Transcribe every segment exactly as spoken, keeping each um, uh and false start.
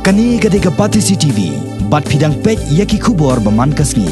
Kane ka dei ka Batesi T V, bad phi dang peit ïa ki khubor ba man ka sngi.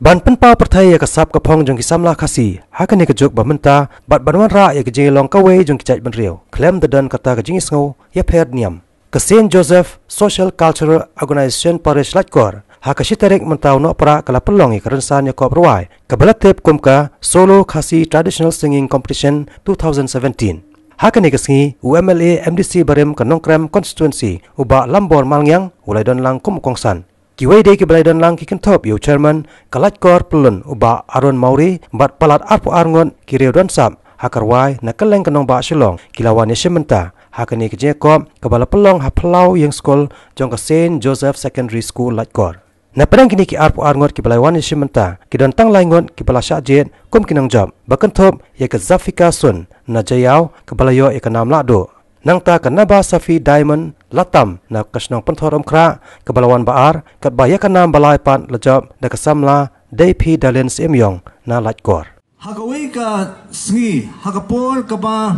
Ban pynpaw pyrthei ïa ka sap ka phong jong ki samla Khasi ha kane ka juk ba mynta, bad ban wanrah ïa ka jingïalong kawei jong ki jaitbynriew khlem da don kata ka jingïasngew ïapher niam. Ka Saint Joseph Social Cultural Organisation Parish Laitkor, ha ka shi tarik mynta u Nohprah ka la pynlong ïa ka rynsan ïakob rwai kaba la tip kum ka Solo Khasi Traditional Singing Competition two thousand seventeen. Ha kane ka sngi, u M L A M D C barim ka Nongkrem Constituency, u Bah Lambor Malngiang, u la ïadon lang kum u kongsan. Kiwei de kiba la ïadon lang ki kynthup ïa u Chairman ka Laitkor Pyllun, u Bah Aaron Mawrie, bad palat arphew ar ngut ki riew don sap ha ka rwai na kylleng ka nongbah Shillong, ki la wan ïashim bynta ha kane ka jingïakob kaba la pynlong ha phyllaw ïing skul jong ka Saint Joseph Secondary School Laitkor. Na pdeng kine ki arphew ar ngut kiba la wan ïashim bynta, ki don tang lai ngut kiba la shah jied kum ki nongjop, ba kynthup ïa ka Zafika Sun na Jaïaw, kaba la ïoh ïa ka nam lahduh. Nangta ka Naba Safi Diamond Latam na ka shnong Pynthor Umkhrah, kaba la wan ba ar, katba ïa ka nam ba lai pat la jop da ka samla Deipi Dalin Syiemiong na Laitkor. Ha kawei ka sngi, ha ka por kaba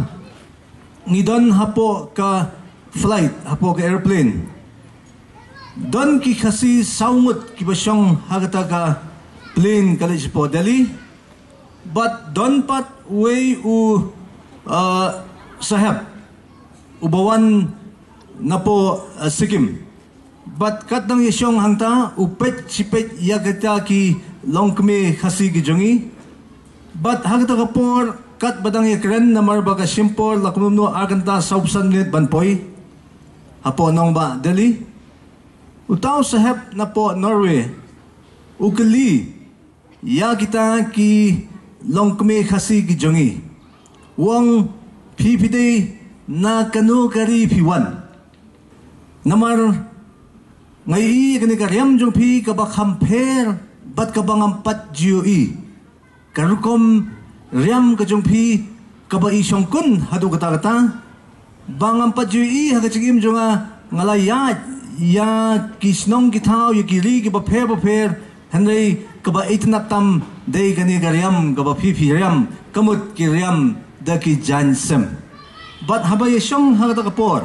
ngi don hapoh ka flight, hapoh ka aeroplane, don ki Khasi saw ngut kiba shong ha kata ka plane ka leit shapoh Delhi. Bad don pat uwei u, uh, sahep uba wan napoh, uh, Sikkim. Bad kat dang ïashong hangta, u peit shi peit ïa kita ki longkmie Khasi ki jong ngi. Bad ha kata ka por, katba dang ïakren namar ba ka shim por la kumno ar kynta sawphew san minit ban poi hapoh nongbah Delhi, uta u sahep napoh Norway u kylli ïa kita ki longkmie Khasi ki jong ngi, u ong, phi phi dei na kano ka ri phi wan? Namar nga ïohi kane ka riam jong phi kaba kham pher bad kaba ngam pat ju ïohi. Ka rukom riam ka jong phi kaba i shongkun haduh katta katta, ba ngam pat ju ïohi ha ka jingim jong nga. Nga la ïaid ïa ki shnong ki thaw, ïa ki ri kiba pher bapher, hynrei kaba itynnad tam dei kane ka riam kaba phi phi riam, ka mut ki riam da ki jaiñ sem. Bad haba ïashong ha kata ka por,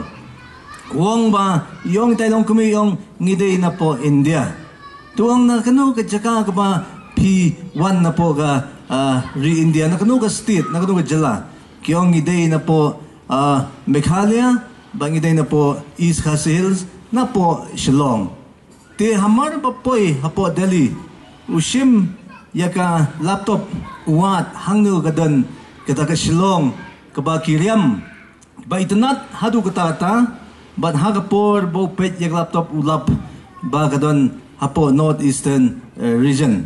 u ong ba, ïong, itai longkmie, ïong, ngi dei napoh India. Te u ong, na kano ka jaka kaba phi wan napoh ka, ah, ri India, na kano ka state, na kano ka jylla? Ki ong, ngi dei napoh, ah, Meghalaya, bad ngi dei napoh East Khasi Hills, napoh Shillong. Te hamar ba poi hapoh Delhi, u shim ïa ka laptop, u wad hangno ka don kata ka Shillong kaba ki riam ba itynnad haduh katta katta, bad ha ka por ba u peit ïa ka laptop u lap ba ka don hapoh North Eastern, eh, region.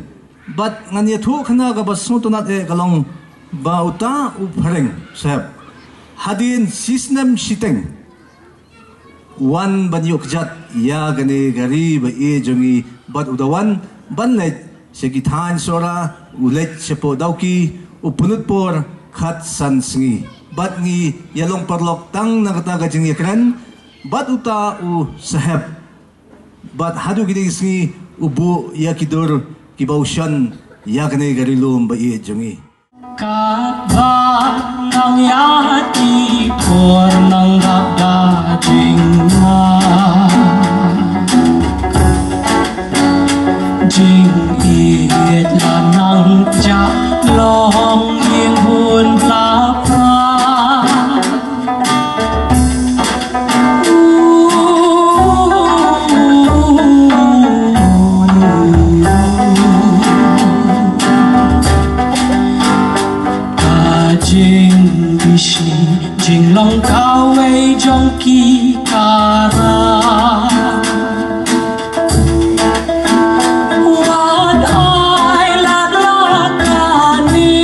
Bad ngan ïathuh kane kaba sngewtynnad eh ka long ba uta u phareng sahep, hadien shi snem shiteng, u wan ban ïoh kjat ïa kane ka ri ba ïeit jong ngi, bad u da wan ban leit sha ki thaiñ Sohra, u leit shapoh Dawki, u pynlut por khatsan sngi. Bad ngi ïalong paralok tang na kata ka jingïakren bad uta u sahep. Bad haduh kine ki sngi u buh ïa ki dur kiba u shon ïa kane ka ri lum ba ïeit jong ngi. Katba nang ïaid ki por nang dap da jingma, jingïeit la nang jah long ïing hun pla pra. Ka jingbishni jinglong kawei jong ki kara. Wat ai lad la kane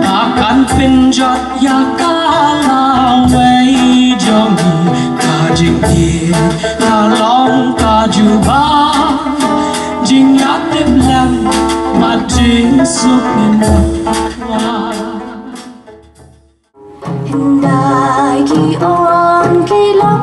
ba kan pynjot ïa ka lawei jong ngi. Ka jingïeit ka long ka jubab, jingïatip lem bad jingsuk. Hyndai ki ong ki long